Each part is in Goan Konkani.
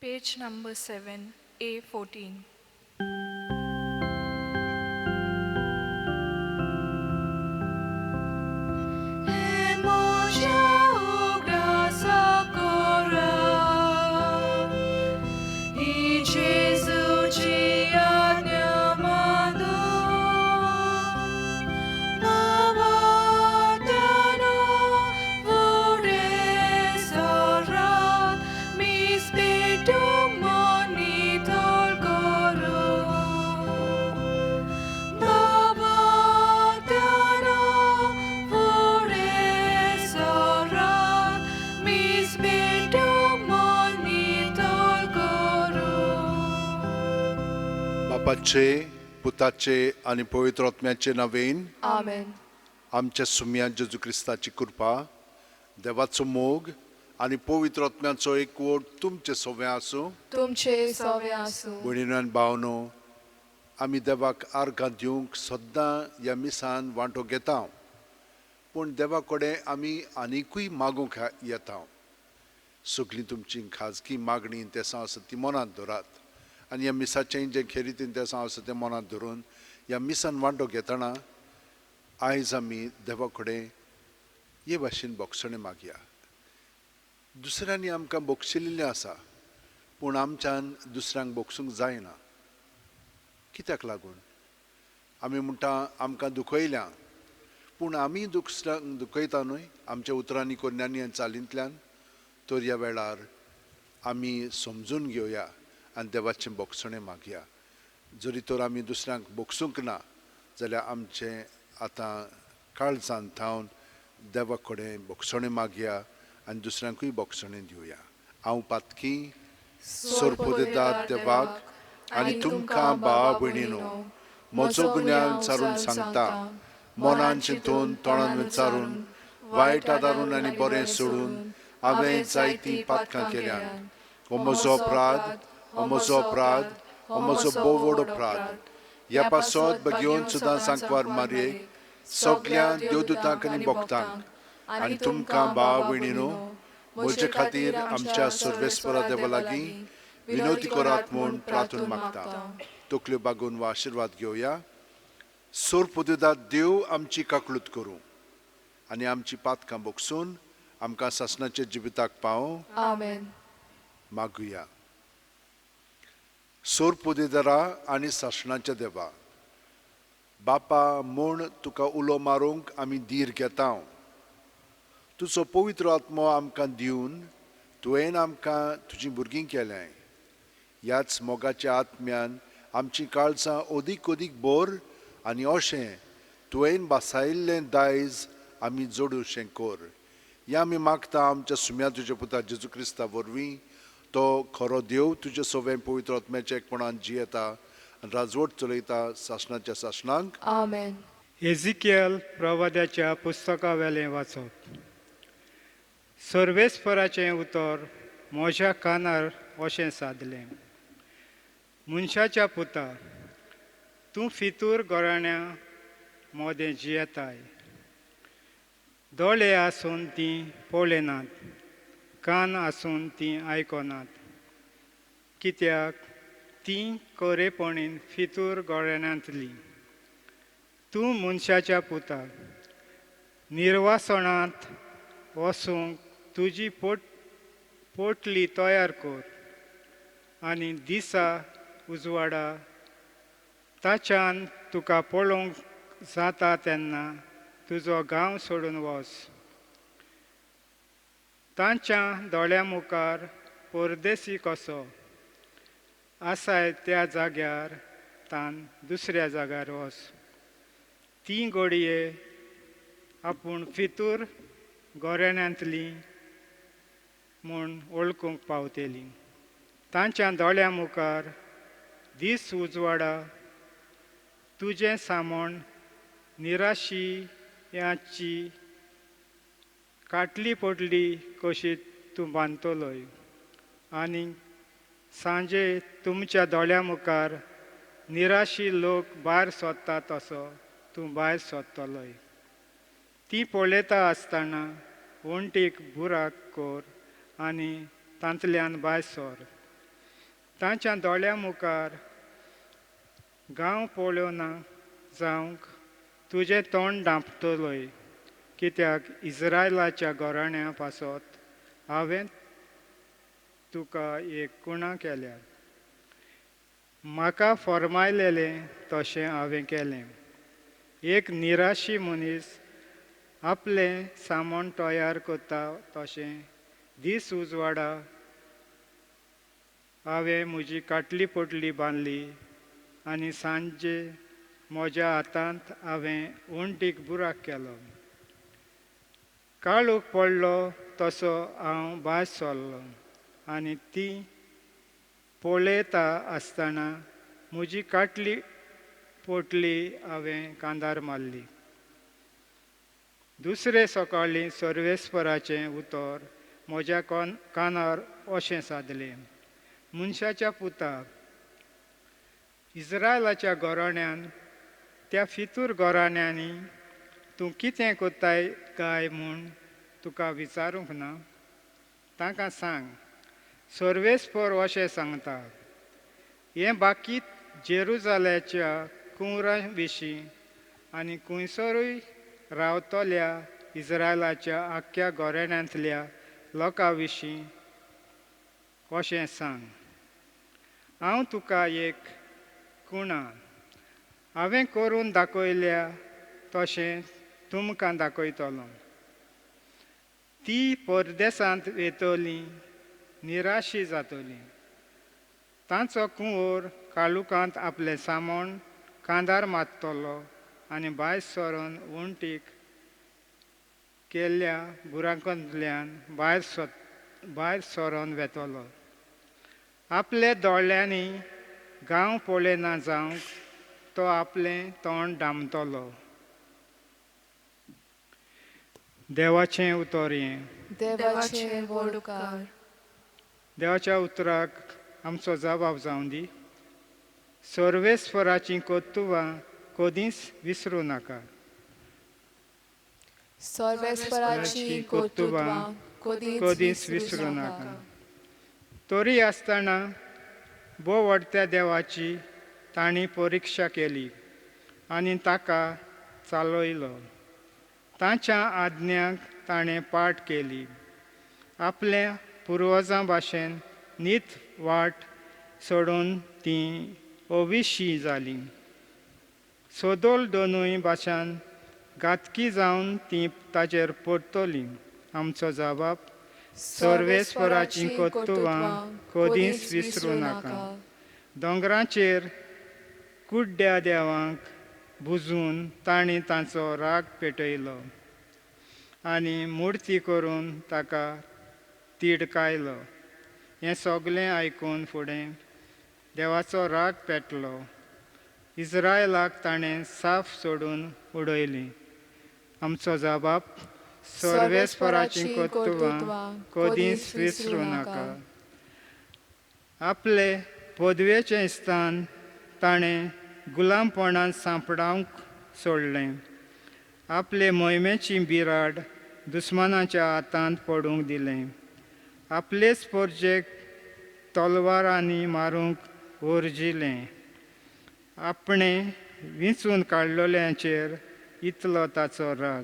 Page number 7, A14. बापाचे पुताचे आनी पवित्र आत्म्याचे नावेन आमेन. आमच्या सुम्या जेजू क्रिस्ताची कृपा, देवाचो मोग आनी पवित्र आत्म्याचो एकवट तुमचे सवे आसूं. तुमचे सवे आसूं. भयणीनो आनी भावनो, आमी देवाक आर्गां दिवंक सद्दां ह्या मिसान वांटो घेता, पूण देवा कडेन आमी आनिकूय मागूंक येता. सगळीं तुमची खाजगी मागणी तेसां आसा ती मनांत धरात आनी ह्या मिसाचें जें खेरीतीन तेसां आसा तें मनांत धरून ह्या मिसान वांटो घेतना आयज आमी देवा कडेन हे भाशेन बोगसणें मागया. दुसऱ्यांनी आमकां बोगशिल्लें आसा, पूण आमच्यान दुसऱ्यांक बोगसूंक जायना. कित्याक लागून? आमी म्हणटा आमकां दुखयल्या, पूण आमी दुसऱ्यांक दुखयता न्हय आमच्या उतरांनी, कोन्यांनी आनी चालींतल्यान. तर ह्या वेळार आमी समजून घेवया आनी देवाचें बोगसणें मागया. जरी तर आमी दुसऱ्यांक बोगसूंक ना जाल्यार आमचें आतां काळजान थावन देवा कडेन बोगसणें मागया आनी दुसऱ्यांकूय बोगसणें दिवया. हांव पातकी सोरपोदेदाद देवाक आनी तुमकां भावा भयणीनो म्हजो गुन्यांव विचारून सांगता. मनान चिंतून, तोंडान विचारून, वायट आदारून आनी बरें सोडून हांवें जायतीं पातकां केल्यात. हो म्हजो अपराध, हो म्हजो अपराध, हो म्हजो भोव व्हड अपराध. ह्या पासत बगेवन सुद्दां सांकवार मारयेक, सगल्या देवदूतांक आनी भक्तांक आनी तुमकां भावा भयणीनो म्हजे खातीर आमच्या सर्वेस्परा देवा लागीं विनोदी करात म्हूण प्रार्थना मागता. तकल्यो बागोवन वा आशिर्वाद घेवया. सोरपोदेदाद देव आमची काकळूत करूं आनी आमची पातकां बोगसून आमकां सासणाच्या जिविताक पावों. आमेन. मागुया. सोरपोदेदारा आनी सासणाच्या देवा, बापा म्हूण तुका उलो मारूंक आमी धीर घेता. तुजो पवित्र आत्मो आमकां दिवन तुवें आमकां तुजीं भुरगीं केल्यांय. ह्याच मोगाच्या आत्म्यान आमचीं काळजां अदीक अदीक बोर आनी अशें तुवें बासायिल्लें दायज आमी जोडूशें कर. ह्या आमी मागता आमच्या सुम्या तुज्या पुता जेजू क्रिस्ता वरवीं. तो खरो देव तुज्या सवें पवित्र आत्म्याच्या एकपणान जियेता आनी राजवट चलयता सासणाच्या सासणांक. आमेन. एझिकियल प्रवाद्याच्या पुस्तका वेलें वाचप. सर्वेस्पराचें उतर म्हज्या कानार अशें सादलें, मनशाच्या पुता, तूं फितूर घराण्या मोदें जियेताय. दोळे आसून तीं पळयनात, कान आसून तीं आयकनात, कित्याक तीं खरेपणीन फितूर घराण्यांतलीं. तूं मनशाच्या पुता, निर्वासणांत वचूंक तुजी पोटली तयार कर आनी दिसा उजवाडा ताच्यान तुका पळोवंक जाता तेन्ना तुजो गांव सोडून वच. तांच्या दोळ्यां मुखार परदेसी कसो आसाय त्या जाग्यार तान दुसऱ्या जाग्यार वच. ती घडये आपूण फितूर गोऱ्यांतली म्हूण वळखूंक पावतली. तांच्या दोळ्यां मुखार दीस उजवाडा तुजें सामण निराशियाची काटली पडली कशी तूं बांदतलोय आनी सांजे तुमच्या दोळ्यां मुखार निराशी लोक भायर सोदता तसो तूं भायर सोदतलोय. ती पळयता आसतना वण्टीक बुराक कर आनी तांतल्यान भायर सर. तांच्या दोळ्या मुखार गांव पळोवना जावंक तुजें तोंड धांपतलोय, कित्याक इस्रायलाच्या घराण्या पासत हांवें तुका एक कुणा केल्या. म्हाका फॉर्मायलेलें तशें हांवें केलें. एक निराशी मनीस आपलें सामान तयार करता तशें दीस उजवाडा हांवें म्हजी काटली पोटली बांदली आनी सांजे म्हज्या हातांत हांवें वण्टीक बुराक केलो. काळोख पडलो तसो हांव भायर सरलो आनी ती पळयता आसतना म्हजी काटली पोटली हांवें कांदार मारली. दुसरे सकाळीं सर्वेस्पराचें उतर म्हज्या कानार अशें सादलें, मनशाच्या पुता, इस्रायलाच्या घराण्यान त्या फितूर घराण्यांनी तूं कितें करताय काय म्हूण तुका विचारूंक ना? तांकां सांग, सर्वेस्पर अशें सांगता, हें बाकी जेरुजाल्याच्या कुंवरा विशीं आनी खुंयसरूय रावतल्या इस्रायलाच्या आख्ख्या घराण्यांतल्या लोकां विशीं अशें सांग, हांव तुका एक कुणा हांवें करून दाखयल्या तशें तुमकां दाखयतलो. ती परदेसांत वेतली, निराशी जातली. तांचो कुंवर काळुकांत आपलें सामान कांदार मारतलो आनी भायर सरून वण्टीक केल्ल्या बुराकांतल्यान भायर सरून वेतलो. आपल्या दोळ्यांनी गांव पळयना जावंक तो आपलें तोंड दामतलो. देवाचें उतर हें. देवाचें व्हड उपकार. देवाच्या उतराक आमचो जबाब जावं दी. सर्वेस्पराचीं कर्तुबां कदींच विसरूं नाका. सर्वेस्पराचीं कर्तुबां कदींच विसरूं नाका. तरी आसतना भोव व्हडत्या देवाची तांणी परिक्षा केली आनी ताका चालयलो. तांच्या आज्ञांक ताणें पाठ केली. आपल्या पुर्वजां भाशेन नीत वाट सोडून तीं अविशी जालीं. सदोल दोनूय भाशान घातकी जावन तीं ताजेर परतलीं. आमचो जबाब, सर्वेस्पराचीं कर्तुबां कदींच विसरूं नाका. दोंगराचेर कुड्ड्या देवांक बुजून तांणी तांचो राग पेटयलो आनी मुर्ती करून ताका तिडकायलो. हें सगलें आयकून फुडें देवाचो राग पेटलो. इस्रायलाक ताणें साफ सोडून उडयली. आमचो जबाब, सर्वेस्पराचीं कर्तुबां कदींच विसरूं नाका. आपले पदवेचें स्थान ताणें गुलामपणान सांपडावंक सोडलें. आपले मोहिमेची बिराड दुस्मानाच्या हातांत पडूंक दिलें. आपलेच पोरजेक तलवारांनी मारूंक वर्जिलें. आपणें विंचून काडलेल्यांचेर इतलो ताचो राग.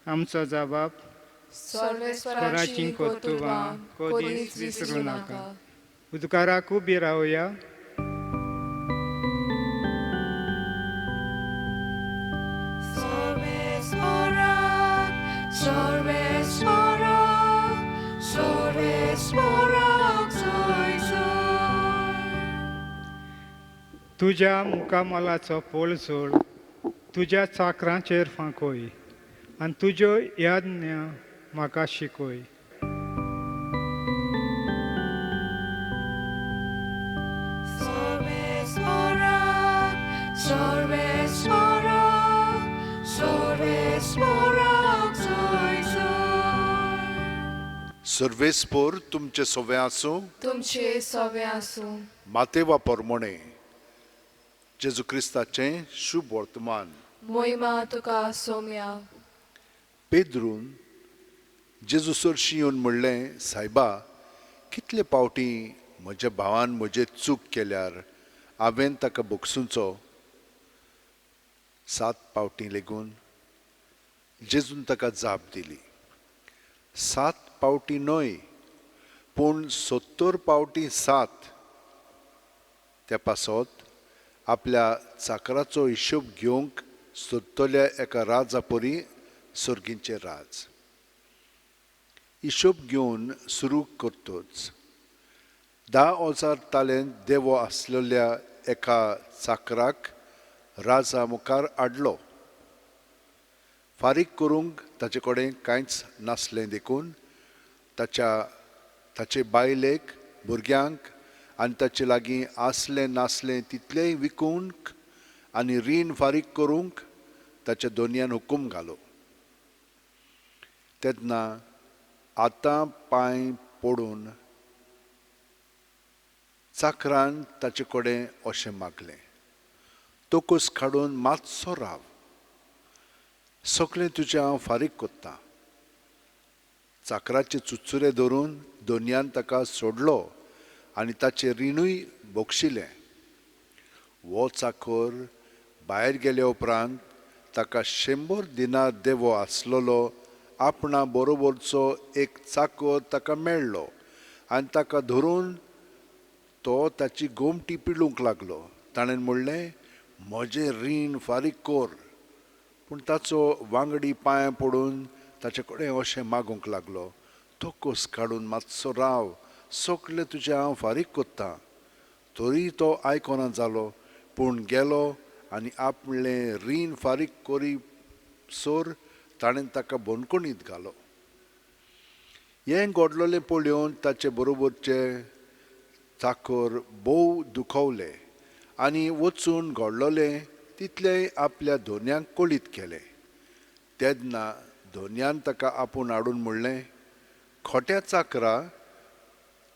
आमचो जबाब, सर्वेस्पराचीं कर्तुबां कदींच विसरूं नाका. उदकाराक उबी रावया. तुज्या मुखामलाचो पोळझोळ तुज्या चाकरांचेर फांकोय आनी तुज्यो याज्ञा म्हाका शिकय. सर्वेस्पोर तुमचे सवे आसूं. तुमचे सवे आसूं. मातेवा परमणे जेजू क्रिस्ताचें शुभ वर्तमान. मोहिमा तुका सोम्या. पेद्रून जेजू सरशीं येवन म्हणलें, सायबा, कितले पावटी म्हज्या भावान म्हजेर चूक केल्यार हांवें ताका भोगसुचो 7 पावटीं लेगून? जेजून ताका जाप दिली, 7 पावटीं न्हय, पूण 70 पावटीं 7. त्या पासत आपल्या चाकराचो हिशोब घेवंक सोदतल्या एका राजा परी सर्गींचें राज. हिशोब घेवन सुरू करतच 10,000 तालेंत देवो आसलेल्या एका चाकराक राजा मुखार हाडलो. फारीक करूंक ताचे कडेन कांयच नासलें देखून ताचे बायलेक, भुरग्यांक आनी ताचे लागीं आसलें नासलें तितलेंय विकूंक आनी रीण फारीक करूंक ताच्या दोनयान हुकूम घालो. तेन्ना आतां पांय पडून चाकरान ताचे कडेन अशें मागलें, तोकस काडून मातसो राव, सगळें तुजें हांव फारीक कोत्तां. चाकराचे चुचुरे धरून दोनयान ताका सोडलो आनी ताचें रिणूय बक्षिलें. हो चाकर भायर गेल्या उपरांत ताका 100 दिनार देवो आसलेलो आपणा बरोबरचो एक चाकर ताका मेळ्ळो आनी ताका धरून तो ताची गोमटी पिळूंक लागलो. ताणें म्हणलें, म्हजें रीण फारीक कर. पूण ताचो वांगडी पांयां पडून ताचे कडेन अशें मागूंक लागलो, तोकस काडून मातसो राव, सगळें तुजें हांव फारीक कोत्तां. तरी तो आयकना जालो, पूण गेलो आनी आपलें रीण फारीक करी सर ताणें ताका बंदखणींत घालो. हें घडलेलें पळोवन ताचे बरोबरचे चाकर भोव दुखवले आनी वचून घडलेलें तितलेंय आपल्या धोन्यांक कळीत केलें. तेन्ना धोन्यान ताका आपोवन हाडून म्हणलें, खोट्या चाकरा,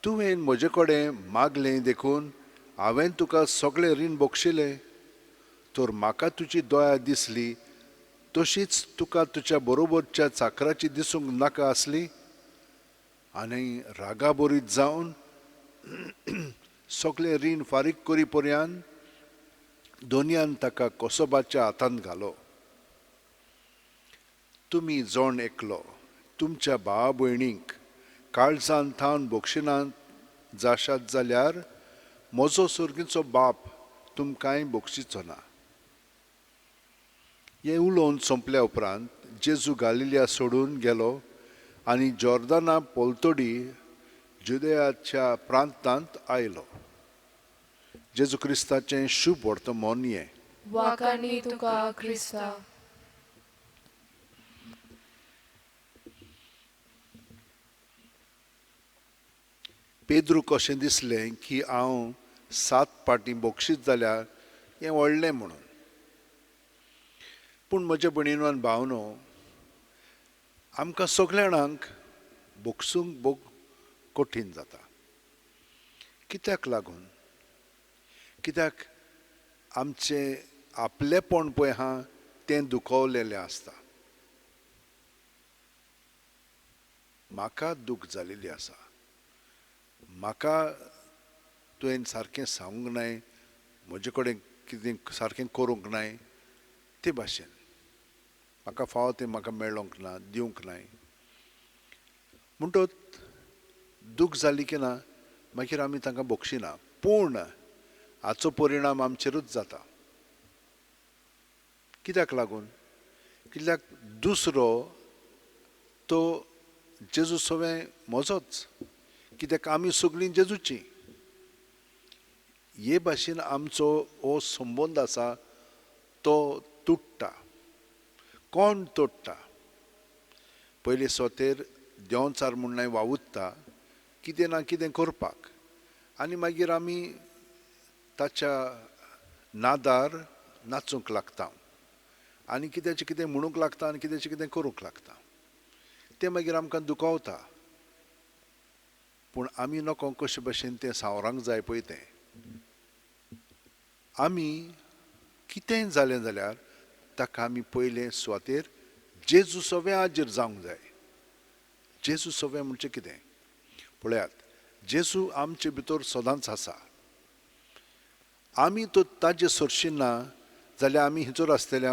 तुवें म्हजे कडेन मागलें देखून हांवें तुका सगळें रीण बक्षिलें. तर म्हाका तुजी दया दिसली तशीच तुका तुज्या बरोबरच्या चाकराची दिसूंक नाका आसली. आनी रागाबरीत जावन सगळें रीण फारीक करी पर्यंत दोनयान ताका कसोबाच्या हातांत घालो. तुमी जण एकलो तुमच्या भावा भयणींक काळजान थावन बक्षिनात जाशात जाल्यार म्हजो सर्गीचो बाप तुमकांय बक्षिचो ना. हें उलोवन सोंपल्या उपरांत जेजू गालिलिया सोडून गेलो आनी जॉर्दाना पलतडी जुदयाच्या प्रांतांत आयलो. जेजू क्रिस्ताचें शुभ वर्तमान हें. वाखाणी तुका क्रिस्ता. पेद्रूक अशें दिसलें की हांव 7 पाटी बक्षीत जाल्यार हें व्हडलें म्हणून. पूण म्हज्या भयणीनो आनी भावनो, आमकां सगल्या जाणांक बक्षूंक भोग कठीण जाता. कित्याक लागून? कित्याक आमचें आपलेपण पळय आहा तें दुखवलेलें आसता. म्हाका दूख जालेली आसा, म्हाका तुवें सारकें सांगूंक नाय, म्हजे कडेन कितें सारकें करूंक नाय, ते भाशेन म्हाका फावो तें म्हाका मेळोंक ना, दिवंक नाय. म्हणटच दूख जाली की ना मागीर आमी तांकां बक्षिना. पूण हाचो परिणाम आमचेरूच जाता. कित्याक लागून? कित्याक दुसरो तो जेजू सवें म्हजोच, कित्याक आमी सगळीं जेजूची. हे भाशेन आमचो हो संबंद आसा तो तुट्टा. कोण तोडटा? पयले सोतेर देंवचार म्हूण वावुरता कितें ना कितें करपाक, आनी मागीर आमी ताच्या नादार नाचूंक लागता आनी कित्याचें कितें म्हणूंक लागता आनी कित्याचें कितें करूंक लागता. तें मागीर आमकां दुखावता. पूण आमी नको कशे भशेन तें सावरांक जाय पळय तें. आमी कितेंय जालें जाल्यार ताका आमी पयले सुवातेर जेजू सवें हाजीर जावंक जाय. जेजू सवें म्हणजे कितें? पळयात, जेजू आमचे भितर सदांच आसा. आमी तो ताजे सरशी ना जाल्यार आमी हिंचोर आसतले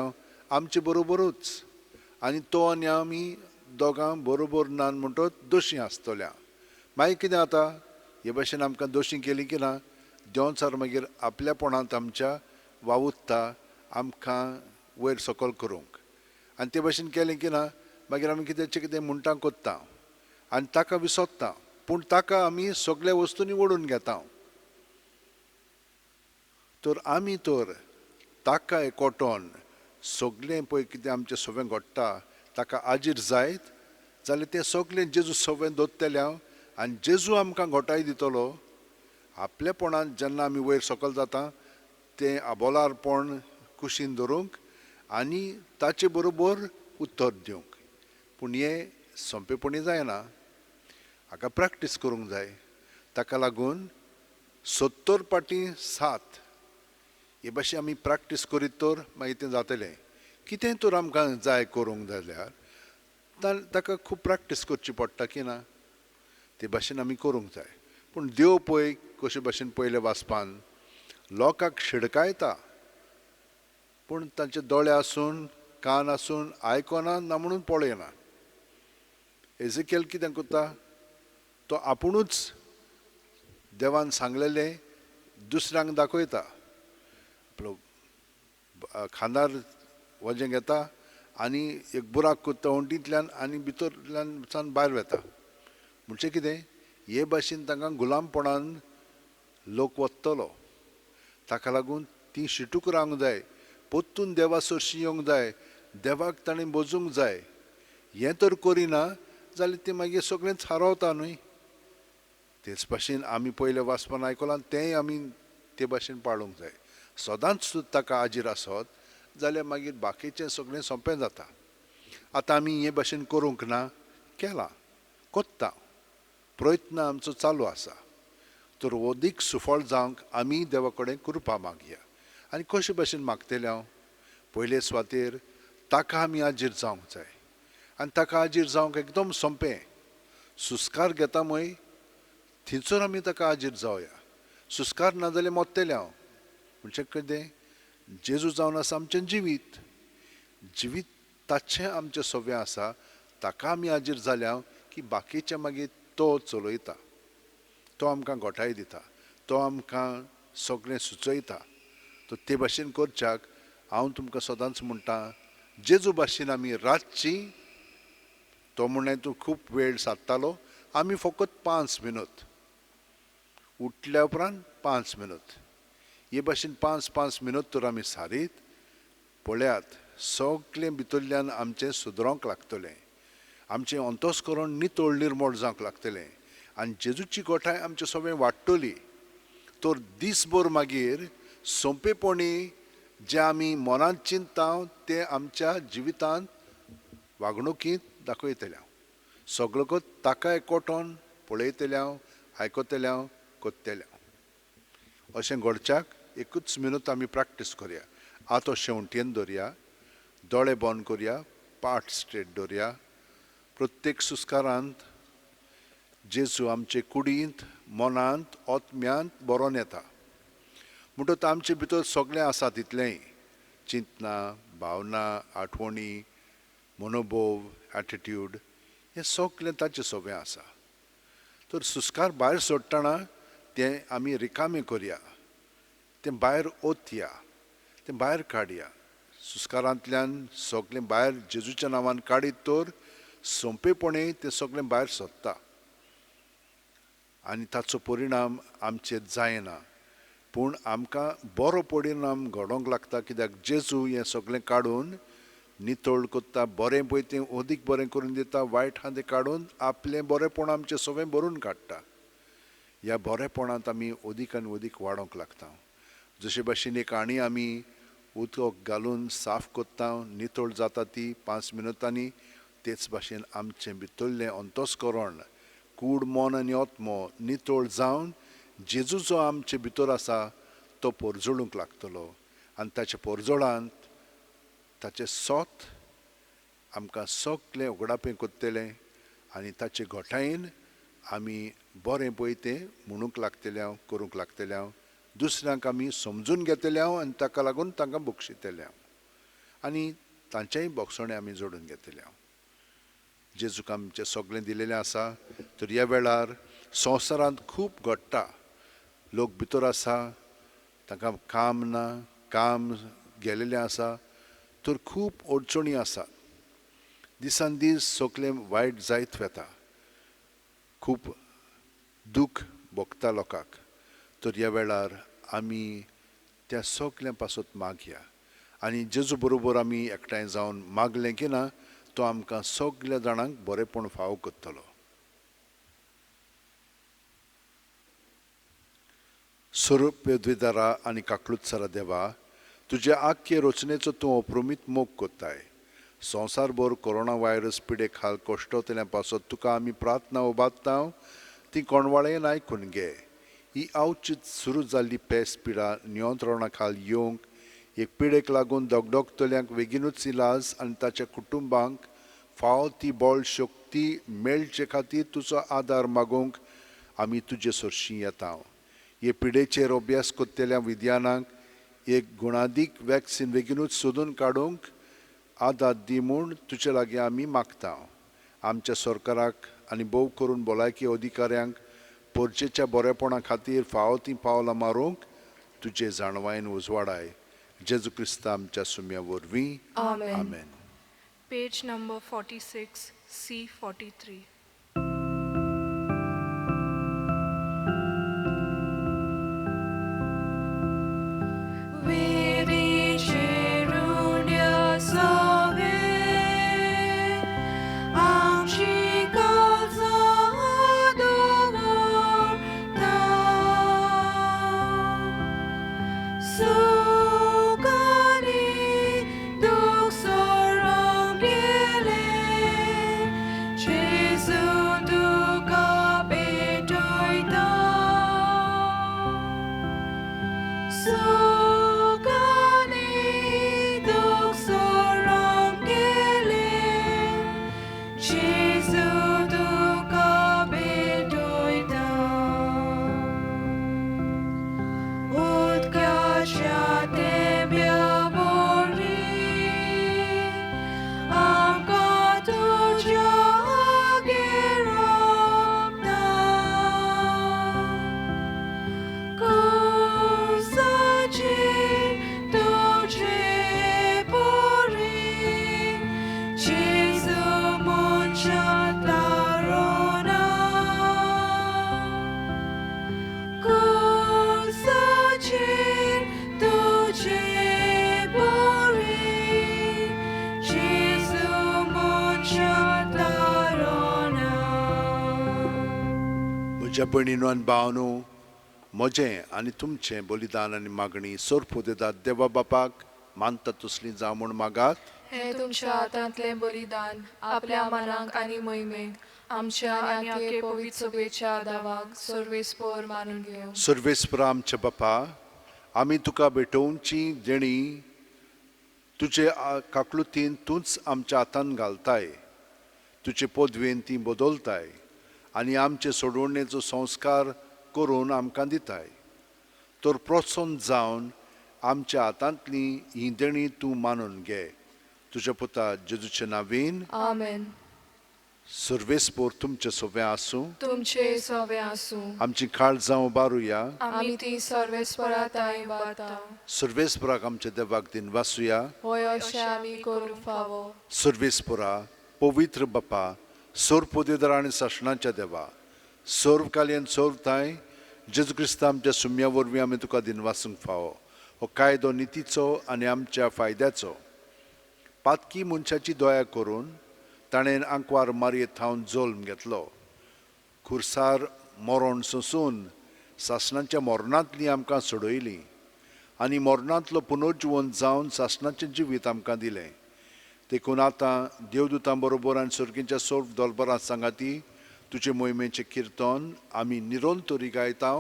आमचे बरोबरूच, आनी तो आनी आमी दोगां बरोबर ना म्हणटच दोशी आसतल्या. मागीर कितें जाता, हे भाशेन आमकां दोशी केली की ना देंवचार मागीर आपल्यापणांत आमच्या वावुरता आमकां वयर सकयल करूंक. आनी ते भाशेन केलें की ना मागीर आमी कितेंचें कितें म्हणटा कोत्ता आनी ताका विसरता, पूण ताका आमी सगळ्या वस्तूंनी ओडून घेता. तर आमी तर ताका एकवटोन सगळें पळय कितें आमचें सगळें घडटा ताका आजीर जायत जाल्यार तें सगळें जेजू सगळें दवरतलें हांव आनी जेजू आमकां घोटाय दितलो. आपलेपणान जेन्ना आमी वयर सकयल जाता तें आबोलारपण कुशीन धरूंक आनी ताचे बरोबर उत्तर दिवंक. पूण हें सोंपेपणी जायना, हाका प्रॅक्टीस करूंक जाय. ताका लागून 70 फाटीं 7 हे भाशेन आमी प्रॅक्टीस करीत तर मागीर तें जातलें. कितें तर आमकां जाय करूंक जाल्यार ताका खूब प्रॅक्टीस करची पडटा की ना, ते भाशेन आमी करूंक जाय. पूण देव पळय कशे भाशेन पयले वाचपान लोकांक शिडकायता, पूण तांचे दोळे आसून कान आसून आयकना ना म्हणून पळयना. एझेकियल कितें करता, तो आपुणूच देवान सांगलेलें दुसऱ्यांक दाखयता. आपलो खांदार वजें घेता आनी एक बुराक करता वण्टींतल्यान आनी भितरल्यान सान भायर वता. म्हणजे कितें, हे भाशेन तांकां गुलामपणान लोक वतलो. ताका लागून ती शिटूक रावंक जाय, परतून देवा सरशी येवंक जाय, देवाक ताणें बजूंक जाय. हें तर करिना जाल्यार ती मागीर सगळेंच हारोवता न्हय. तेच भाशेन आमी पयले वाचपान आयकलां तेंय आमी ते भाशेन पाळूंक जाय. सदांच ताका आजीर आसत जाल्यार मागीर बाकीचें सगळें सोंपें जाता. आतां आमी हे भाशेन करूंक ना, केलां, कोत्ता, प्रयत्न आमचो चालू आसा. तर अदीक सुफळ जावंक आमी देवा कडेन कृपा मागया. आनी कशे भाशेन मागतले हांव, पयले सुवातेर ताका आमी आजीर जावंक जाय. आनी ताका आजीर जावंक एकदम सोंपें, सुस्कार घेता मय थंयसर आमी ताका आजीर जावया. सुस्कार ना जाल्यार मोत्तले हांव. म्हणजे कितें, जेजू जावन आसा आमचें जिवीत, जिवीत ताचें आमचें सगळें आसा, ताका आमी आजीर जाल्या की बाकीचें मागीर तो चलयता, तो आमकां गोठाय दिता, तो आमकां सगळें सुचयता. तर ते भाशेन करच्याक हांव तुमकां सदांच म्हणटा, जेजू भाशेन आमी रातची, तो म्हणलें तूं खूब वेळ सादतालो, आमी फकत 5 मिनट उठल्या उपरांत 5 मिनट हे भाशेन 5-5 मिनट तर आमी सारीत पळयात सगळें भितरल्यान आमचें सुदरोंक लागतलें, आमचें अंतस्करण नितळ निर्मळ जावंक लागतलें आनी जेजूची गोठाय आमचें सगळें वाडटली. तर दीसभर मागीर सोंपेपणी जें आमी मनांत चिंतता तें आमच्या जिवितांत वागणुकींत दाखयतले हांव. सगळो ताका एकवटोन पळयतले हांव, आयकतले हांव, कोत्तले हांव. अशें घडच्याक एकूच मिनट आमी प्रॅक्टीस करया. आतां शेंवटेन दवरया, दोळे बंद करया, पाट स्ट्रेट दवरया. प्रत्येक सुस्कारांत जेजू आमचे कुडींत, मनांत, आत्म्यांत बरोवन येता. म्हणटकच आमचे भितर सगळें आसा तितलेंय, चिंतना, भावना, आठवणी, मनोभोव, एटिट्यूड, हें सगळें ताचें सगळें आसा. तर सुस्कार भायर सोडटना तें आमी रिकामें करया, तें भायर ओतया, तें भायर काडया. सुस्कारांतल्यान सगळें भायर जेजूच्या नांवान काडीत तर सोंपेपणी तें सगळें भायर सोदता आनी ताचो परिणाम आमचेर जायना, पूण आमकां बरो परिणाम घडोवंक लागता. कित्याक जेजू हें सगळें काडून नितळ करता, बरें पळय तें अदीक बरें करून दिता, वायट आहा तें काडून आपलें बरेंपण आमचें सगळें भरून काडटा. ह्या बरेंपणांत आमी अदीक आनी अदीक वाडोवंक लागता. जशे भाशेन एक आणी आमी उदक घालून साफ करता, नितळ जाता ती 5 मिनटांनी, तेच भाशेन आमचें भितरलें अंतस्करण, कूड, मन आनी आत्मो नितळ जावन जेजू जो आमचे भितर आसा तो परजळूंक लागतलो आनी ताच्या परजळांत ताचें सोत आमकां सगळें उगडापें करतलें आनी ताचे घोटायेन आमी बरें पळय तें म्हणूंक लागतले हांव, करूंक लागतले हांव, दुसऱ्यांक आमी समजून घेतले हांव आनी ताका लागून तांकां बक्षितले हांव आनी तांचेंय बक्षणें आमी जोडून घेतले हांव. जेजूक आमचें सगळें दिलेलें आसा. तर ह्या वेळार संवसारांत खूब घडटा, लोक भितर आसा, तांकां काम ना, काम गेलेलें आसा, तर खूब अडचणी आसात. दिसान दीस सगळें वायट जायत वता, खूब दूख भोगता लोकांक. तर ह्या वेळार आमी त्या सगळ्यां पासत मागया आनी जेजू बरोबर आमी एकठांय जावन मागलें की ना तो आमकां सगळ्या जाणांक बरेंपण फावो करतलो. स्वरूप द्विदारा आनी काकलुत्सरा देवा, तुज्या आख्खे रचनेचो तूं अप्रमीत मोग कोत्ताय. संवसारभर कोरोना व्हायरस पिडे खाल कश्टतल्या पासत तुका आमी प्रार्थना उबारता, ती कोणवाळेन आयकून घे. ही अवचीत सुरू जाल्ली पेस पिडा नियंत्रणा खाल येवंक एक पिडेक लागून दगदगतल्यांक बेगीनूच इलाज आनी ताच्या कुटुंबांक फावो ती बळ शक्ती मेळचे खातीर तुजो आदार मागूंक आमी तुजे सरशीं येता. हे पिडेचेर अभ्यास करतल्या विज्ञानाक एक गुणादीक वॅक्सिन बेगीनूच सोदून काडूंक आदार दी म्हूण तुजे लागीं आमी मागता. आमच्या सरकाराक आनी भोव करून भलायकी अधिकाऱ्यांक पोरचेच्या बरेपणा खातीर फावो तीं पावलां मारूंक तुजे जाणवायेन उजवाडाय. जेजू क्रिस्ता आमच्या सुम्या वरवीं, आमेन. Page number 46, C43. म्हज्या भयणीनो आनी भावांनो, म्हजें आनी तुमचें बलिदान आनी मागणी सोरपोदेदात देवा बापाक मानता तसली जावं म्हूण मागात. हें तुमच्या हातांतलें बलिदान आपल्या मनाक आनी महिमेक आमच्या आनी आखे पवित्र सभेच्या दावाक सर्वेस्पर मानून घेवं. सर्वेस्पर आमच्या बापा, आमी तुका भेटोवची देणी तुजे काकलुतीन तूंच आमच्या हातान घालताय, तुजे पदवेन ती बदलताय आनी आमचे सोडवणेचो संस्कार करून आमकां दिताय. तर प्रोत्साहन जावन आमच्या हातांतली ही देणी तूं मानून घे. तुज्या पुता जेजूचे नांवान, आमेन. सर्वेस्पर तुमचे सोवे आसूं, तुमचे सोवे आसूं. आमची काळजां उबारुया, आमी ती सर्वेस्परा तांय उबारता. सर्वेस्पराक आमच्या देवाक दिनवासुया, होय अशें आमी करूंक फावो. सर्वेस्परा पवित्र बापा, सर्वपोदेदार आनी सासणाच्या देवा, सर्वकालीन सर्वताय जेजू क्रिस्ता आमच्या सुम्या वरवीं आमी तुका दिनवासूंक फावो. हो कायदो नितीचो आनी आमच्या फायद्याचो. पातकी मनशाची दया करून ताणें आंकवार मारयेत थावन जल्म घेतलो, खुर्सार मरण सोंसून सासणाच्या मरणांतली आमकां सोडयली आनी मरणांतलो पुनर्जिवन जावन सासणाचें जिवीत आमकां दिलें. देखून आतां देवदूतां बरोबर आनी सर्गीच्या सर्व दलबरां सांगाती तुजे मोहिमेचें किर्तन आमी निरंतरी गायता.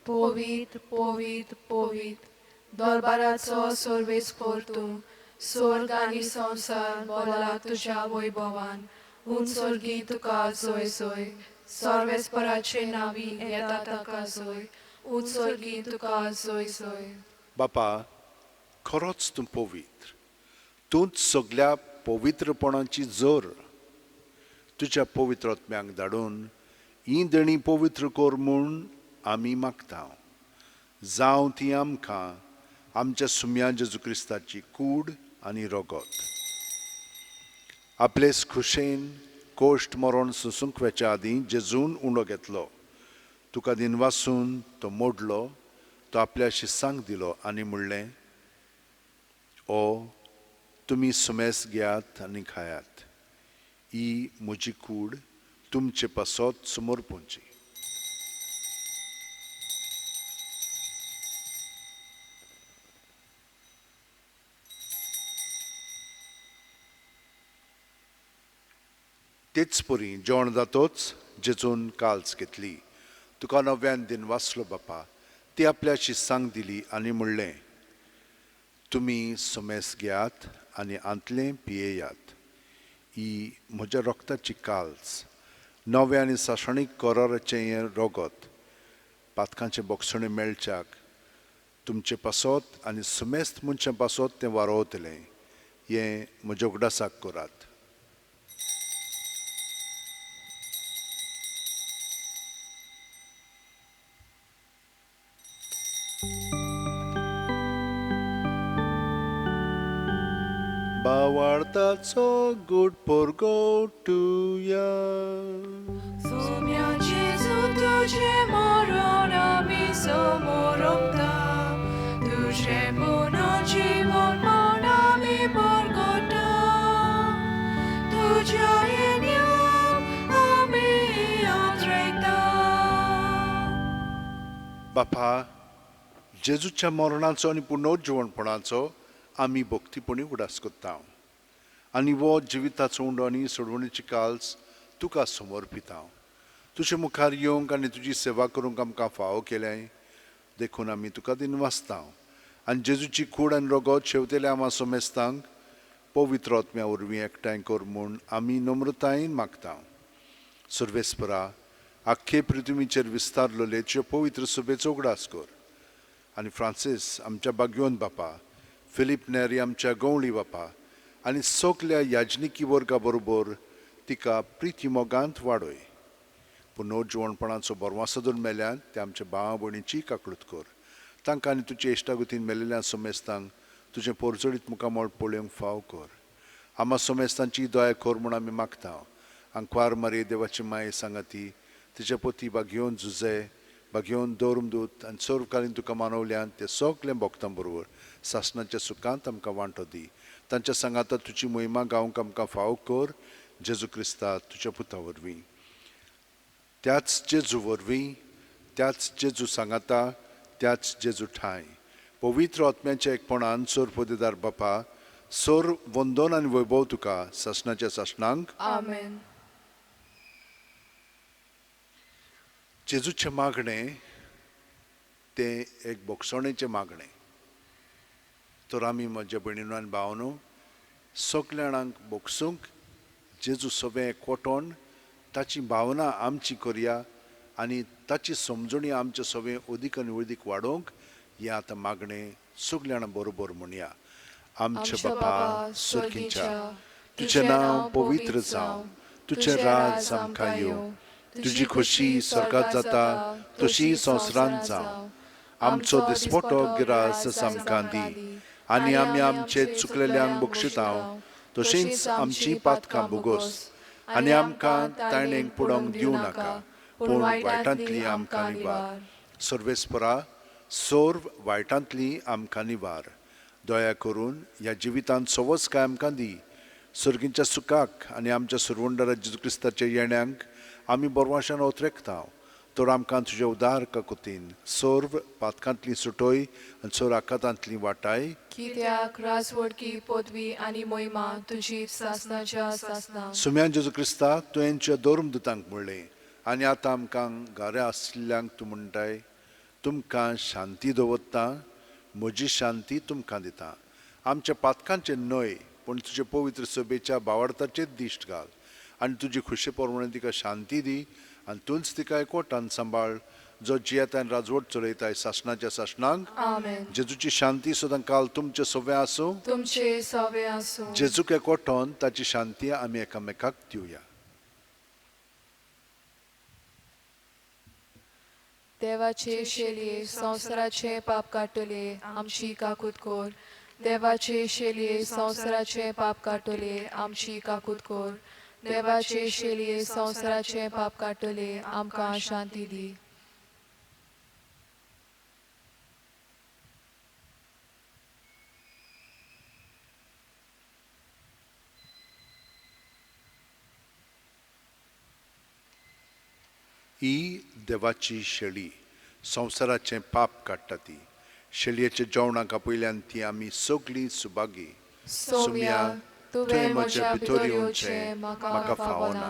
पवित्र पवित्र पवित्र दरबाराचो सर्वेस्पर तूं, स्वर्ग आनी संवसार बोला तुज्या वैभवान. उंच स्वर्गी तुका जय जय, सर्वेस्पराचे नावी येता ताका जोय, उंच सर्गीं तुका जोय जोय. बापा, खरोच तूं पवित्र, तूंच सगल्या पवित्रपणाची जोर. तुज्या पवित्र आत्म्यांक धाडून हीं देणीं पवित्र कर म्हूण आमी मागता. जावं ती आमकां आमच्या सुम्या जेजू क्रिस्ताची कूड आनी रगत. आपलेच खुशेन कोश्ट मरण सोंसूंक वेच्या आदीं जेजून उंडो घेतलो, तुका दिनवासून तो मोडलो, तो आपल्या शिसांक दिलो आनी म्हणलें, ओ तुमी सुमेस घेयात आनी खायात, ही म्हजी कूड तुमचे पासत समर्पूंची. तेच परी जेवण जातोच जेजून काल्स घेतली, तुका नव्यान दिन वाचलो बापा, ती आपल्या शिसांक दिली आनी म्हणलें, तुमी सुमेस घेयात आनी आंतलें पियेयात, ही म्हज्या रक्ताची काल्स, नवें आनी सासणीक कराराचें हें रगत, पातकांचें बोगसणें मेळच्याक तुमचे पासत आनी सुमेस्त मनशां पासत तें वारोवतलें, हें म्हज्या उगडासाक करात. बावार्थाचो गुड परगटुया. सुम्या जेजू तुजें मरण आमी समोरता, तुजें पुनर्जीवन म्हण आमी परगटा, तुज्या येण्याक आमी आदरेता. बापा, जेजूच्या मरणाचो आनी पुनर्जीवनपणाचो आमी भक्तीपणी उगडास करता आनी वो जिविताचो उंडो आनी सोडवणीची काल्स तुका समर्पिता. तुजे मुखार येवंक आनी तुजी सेवा करूंक आमकां फावो केल्याय देखून आमी तुका दिनवासता आनी जेजूची कूड आनी रगत शेवतेल्या आमा सोमेस्तांक पवित्र आत्म्या वरवीं एकठांय कर म्हूण आमी नम्रतायेन मागता. सर्वेस्परा, आख्खे पृथ्वीचेर विस्तारलेले तुजे पवित्र सभेचो उगडास कर आनी फ्रांसीस आमच्या बागयोन बापा, फिलीप नेरी आमच्या गवळी बापा आनी सगल्या याजनिकी वर्गा बरोबर तिका प्रिती मोगांत वाडय. पुनर्जिवणपणाचो बरवासो धरून मेल्यान ते आमच्या भावा भयणीची काकळूत कर. तांकां आनी तुजे इश्टागतीन मेलेल्या सोमेस्तांक तुजें पोरजडीत मुखामळ पळोवंक फाव कर. आमा सोमेस्तांची दया कर म्हूण आमी मागता. आंकवार मारी देवाची माये सांगाती तिचे पती बागयोन जुजे बागयोन दौरमदूत आनी सर्वकालीन तुका मानवल्यान ते सगळें भक्तां बरोबर सासणाच्या सुखांत आमकां वांटो दी. तांच्या सांगाता तुजी मोहिमा गावंक आमकां फाव कर, जेजू क्रिस्ता तुज्या पुता वरवीं. त्याच जेजू वरवीं, त्याच जेजू सांगाता, त्याच जेजू ठांय पवित्र आत्म्याच्या एकपणान सोर पदेदार बापा, सोर वंदन आनी वैभव तुका सासणाच्या सासणांक. आमेन. जेजूचें मागणें तें एक बोगसणेचें मागणें. तर आमी म्हज्या भयणीनो आनी भावनो सगल्या जाणांक बोगसूंक जेजू सगळें एकवटोन ताची भावना आमची करया आनी ताची समजणी आमचे सगळें अदीक आनी अदीक वाडोवंक हें आतां मागणें सगल्या जाणां बरोबर म्हणया. आमच्या बापा सर्गीच्या, तुजें नांव पवित्र जावं, तुजें राज आमकां येवं, तुजी खोशी स्वर्गात जाता तशी संवसारांत जावं. आमचो दिसपटो गिरास आमकां दी आनी आमी आमचे चुकलेल्यांक बक्षितां तशींच आमची पातकां भोगोस आनी आमकां ताणेक पुडोवंक दिवं नाका, पूण वायटांतली आमकां निवार. सर्वेस्परा, सर्व वायटांतली आमकां निवार. दया करून ह्या जिवितांत सवस काय आमकां दी. सर्गींच्या सुखाक आनी आमच्या सुरवंडरा जेजू क्रिस्ताच्या येण्यांक आमी बरवाशान ओतरेकता. तर आमकां तुज्या उदार काकुतीन सर्व पातकांतली सुटोय आनी सर्व आकातांतली वाटाय. कित्याक राजवडकी पदवी आनी मोहिमा तुजी सासणाच्या सासणाक. सुम्यान जेजू क्रिस्ता, तुवें तुज्या धर्मदुतांक म्हणलें आनी आतां आमकां घरा आशिल्ल्यांक तूं म्हणटाय, तुमकां शांती दवरता, म्हजी शांती तुमकां दिता. आमच्या पातकांचें न्हय पूण तुजे पवित्र सभेच्या बावार्थाचेर दिश्ट घाल आनी तुजी खुशे प्रमाणे तिका शांती दी आनी तूंच तिका एकवटान सांबाळ, जो जियेता आनी राजवट चलयताय सासणाच्या सासणांक. आमेन. जेजूची शांती सदां काल तुमचे सवे आसूं. तुमचे सवे आसूं. जेजूक एकवटोन ताची शांती आमी एकामेकाक दिवया. देवाचे शेलये संवसाराचे पाप काडटले, आमची काकूत कोर. देवाचे शेलये संवसाराचे पाप काडटले, आमची काकूत कोर. देवाचे शेलये संवसाराचे पाप काडटले, आमकां शांती दी. ही देवाची शेळी संवसाराचें पाप काडटा. ती शेळयेच्या जेवणाक आपयल्यान ती आमी सगळीं सुभागी. सोम्या, तुवें म्हज्या भितर येवचें म्हाका फावना,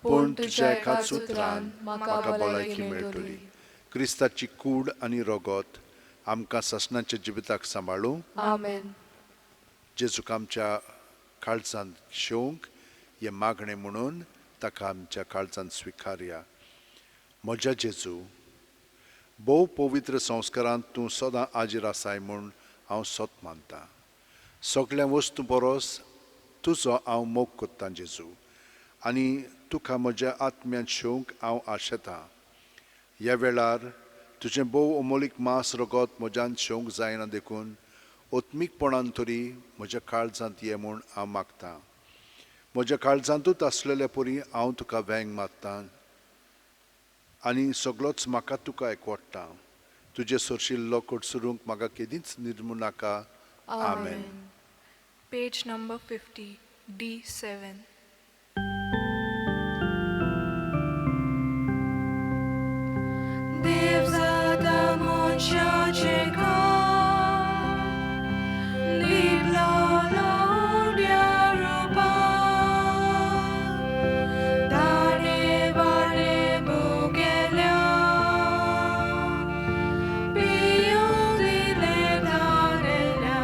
पूण तुज्या एकाच उतरान म्हाका भलायकी मेळटली. क्रिस्ताची कूड आनी रगत आमकां सासणाच्या जिविताक सांबाळूं. आमेन. जेजूक आमच्या काळजांत शेवंक हें मागणें म्हणून ताका आमच्या काळजांत स्विकारया. म्हज्या जेजू, भोव पवित्र संस्कारांत तूं सदां आजीर आसाय म्हूण हांव सत मानतां. सगळ्या वस्तू परस तुजो हांव मोग कोत्तां जेजू, आनी तुका म्हज्या आत्म्यांत शेवंक हांव आशेतां. ह्या वेळार तुजें भोव अमोलीक मांस रगत म्हज्यान शेवंक जायना, देखून आत्मीकपणान तरी म्हज्या काळजांत ये म्हूण हांव मागतां. म्हज्या काळजांतूच आसलेल्या परी हांव तुका वेंग मारतां आनी सगळोच म्हाका तुका एकवडटा. तुजे सरशिल्लो कडसरूंक म्हाका केदींच निर्मू नाका. आमेन. Page number 50, D7. देव जाता मनशाचें काम, लिपलो उंड्या रुपान, ताणें वारें भोगेल्या, पियूंक दिलें ताणेल्या,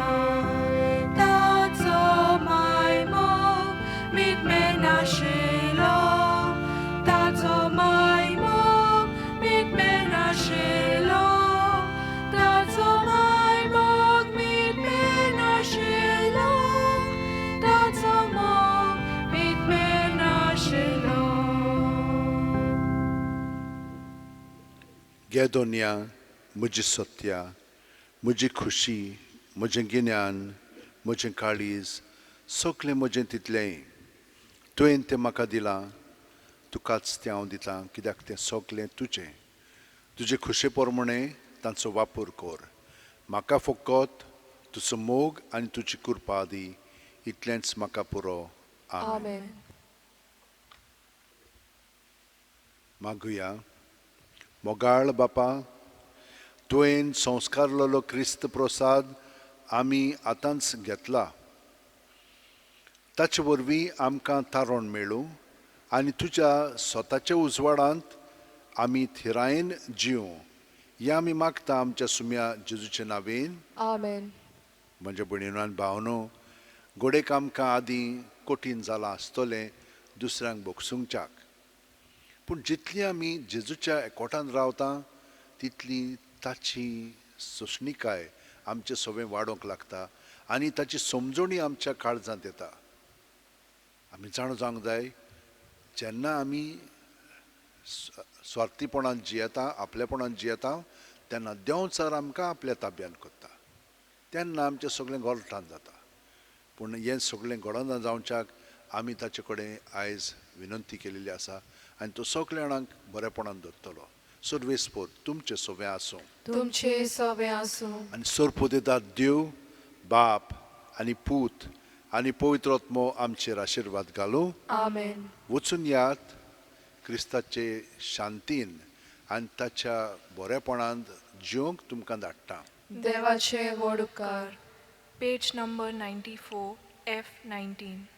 ताचो मायमोग मिटमेनाशिल्लो, ताचो मायमोग मिटमेनाशिल्लो, ताचो मायमोग मिटमेनाशिल्लो, ताचो मोग मिटमेनाशिल्लो. गे दोनया, म्हजी सत्या, म्हजी खुशी, म्हजें गिन्यान, म्हजें काळीज, सगळें म्हजें तितलेंय तुवें तें म्हाका दिलां, तुकाच तें हांव दितां, कित्याक तें सगळें तुजें. तुजे खुशे प्रमाणें तांचो वापर कर. म्हाका फकत तुजो मोग आनी तुजी कृपा दी, इतलेंच म्हाका पुरो. आमेन. आमेन. मागुया. मोगाळ बापा, तुवें संस्कारलेलो क्रिस्त प्रसाद आमी आतांच घेतला. ताचे वरवीं आमकां तारण मेळूं आनी तुज्या स्वताच्या उजवाडांत आमी थिरायेन जिवं, हें आमी मागता आमच्या सुम्या जेजूच्या नांवेन. आमेन. म्हज्या भयणीनो आनी भावनो, घडयेक आमकां आदीं कठीण जालां आसतलें दुसऱ्यांक भोगसूंकच्याक, पूण जितली आमी जेजूच्या एकवटान रावता तितली ताची सोंसणिकाय आमचे सवें वाडोवंक लागता आनी ताची समजणी आमच्या काळजांत येता. आमी जाणा जावंक जाय, जेन्ना आमी स्वार्थीपणान जियेता, आपलेपणान जियेता, तेन्ना देंवचार आमकां आपल्या ताब्यान करता, तेन्ना आमचें सगळें गोलठान जाता. पूण हें सगळें घडना जावच्याक आमी ताचे कडेन आयज विनंती केलेली आसा आनी तो सगल्या जाणांक बरेपणान दवरतलो. सर्वेस्पोर तुमचें सवें आसूं. तुमचे सवे आसूं. आनी सरपुदेदार देव बाप आनी पूत आनी पवित्र आत्मो आमचेर आशिर्वाद घालूं. आमेन. वचून यात क्रिस्ताचे शांतीन आनी ताच्या बरेपणांत जिवंक तुमकां धाडटा. देवाचे व्हड उपकार. Page number 94, F19.